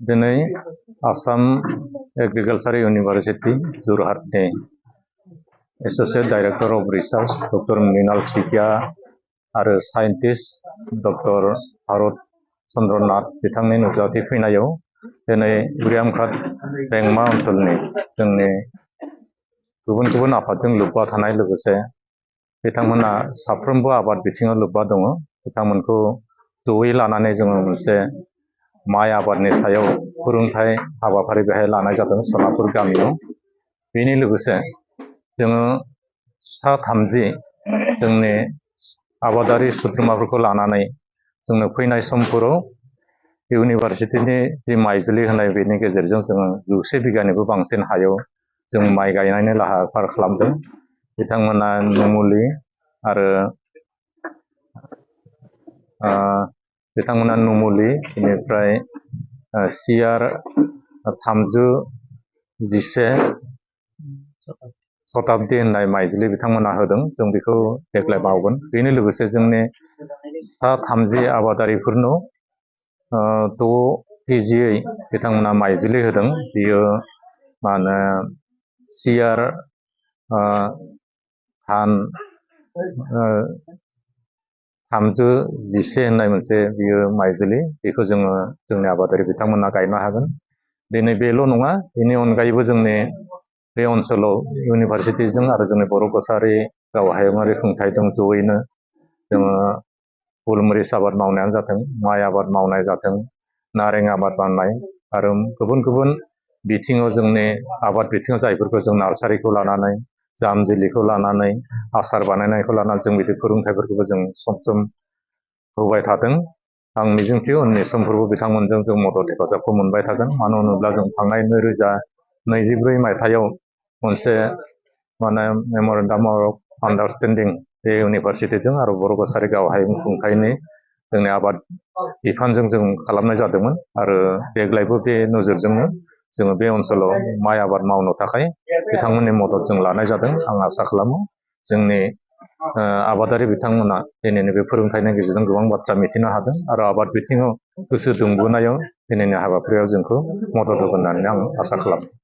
दिनै Assam agriculture university जरहाटनि associate director of research doctor Mrinal Saikia आरो साइन्टिस्ट डक्टर भारत चन्द्र नाथ बिथांनि नुजाथि फैनायाव दिनै उरियामघाट बेंमा ओनसोलनि जोंनि गुबुन गुबुन आफादजों लोब्बा थानाय लोगोसे बिथांमोना साफ्रोमबो आबाद बिथिङाव लोब्बा दङ। बिथांमोनखौ जयै लानानै जोङो मोनसे माइ आबादनि सायाव फोरोंथाय हाबाफारि बेहाय लानाय जादों सनापुर गामियाव। बेनि लोगोसे जोङो सा 30 जोंनि आबादारि सोद्रोमाफोरखौ लानानै जोंनो फैनाय समफोराव इउनिभार्सिटिनि जि माइज्लि होनाय बेनि गेजेरजों जोङो 100 बिगानिबो बांसिन हायाव जों माइ गायनायनि लाहार फाहार खालामदों। बिथांमोना नुमुलि आरो बेनिफ्राय CR 311 शताब्दी होननाय माइज्लि बिथांमोना होदों। जों बेखौ देग्लाय मावगोन। बेनि लोगोसे जोंनि सा 30 आबादारिफोरनो 6 केजियै बिथांमोना माइज्लि होदों। बियो CR 311 होननाय मोनसे बियो माइज्लि, बेखौ जोङो जोंनि आबादारि बिथांमोना गायनो हागोन। दिनै बेल' नङा, बेनि अनगायैबो जोंनि बे ओनसोलाव इउनिभार्सिटिजों आरो जोंनि बर' कसारि राव हायुङारि खुंथायजों जयैनो जोङो गलमरिच आबाद मावनायानो जाथों, माइ आबाद मावनाय जाथों, नारें आबाद मावनाय आरो गुबुन गुबुन बिथिङाव जोंनि आबाद बिथिङाव जायफोरखौ जों नार्सारिखौ लानानै जाम जोलैखौ लानानै आसार बानायनायखौ लानानै जों बिदि फोरोंथायफोरखौबो जों सम सम होबाय थादों। आं मिजिंथियो उननि समफोरबो बिथांमोनजों जों मदद हेफाजाबखौ मोनबाय थागोन। मानो होनोब्ला जों थांनाय 2024 मायथाइयाव मोनसे मेम'रेन्डाम अफ आन्डारस्टेन्डिं बे इउनिभार्सिटिजों आरो बर' कसारि गाव हायुं खुंथायनि जोंनि आबाद बिफानजों जों खालामनाय जादोंमोन आरो देग्लायबो बे नोजोरजोंनो जोङो बे ओनसोलाव माइ आबाद मावनो थाखाय बिथांमोननि मदद जों लानाय जादों। आं आसा खालामो जोंनि आबादारि बिथांमोना दिनैनि बे फोरोंथायनि गेजेरजों गोबां बाथ्रा मिथिनो हादों आरो आबाद बिथिङाव गोसो दुंबोनायाव दिनैनि हाबाफारियाव जोंखौ मदद होगोन होननानै आं आसा खालामो।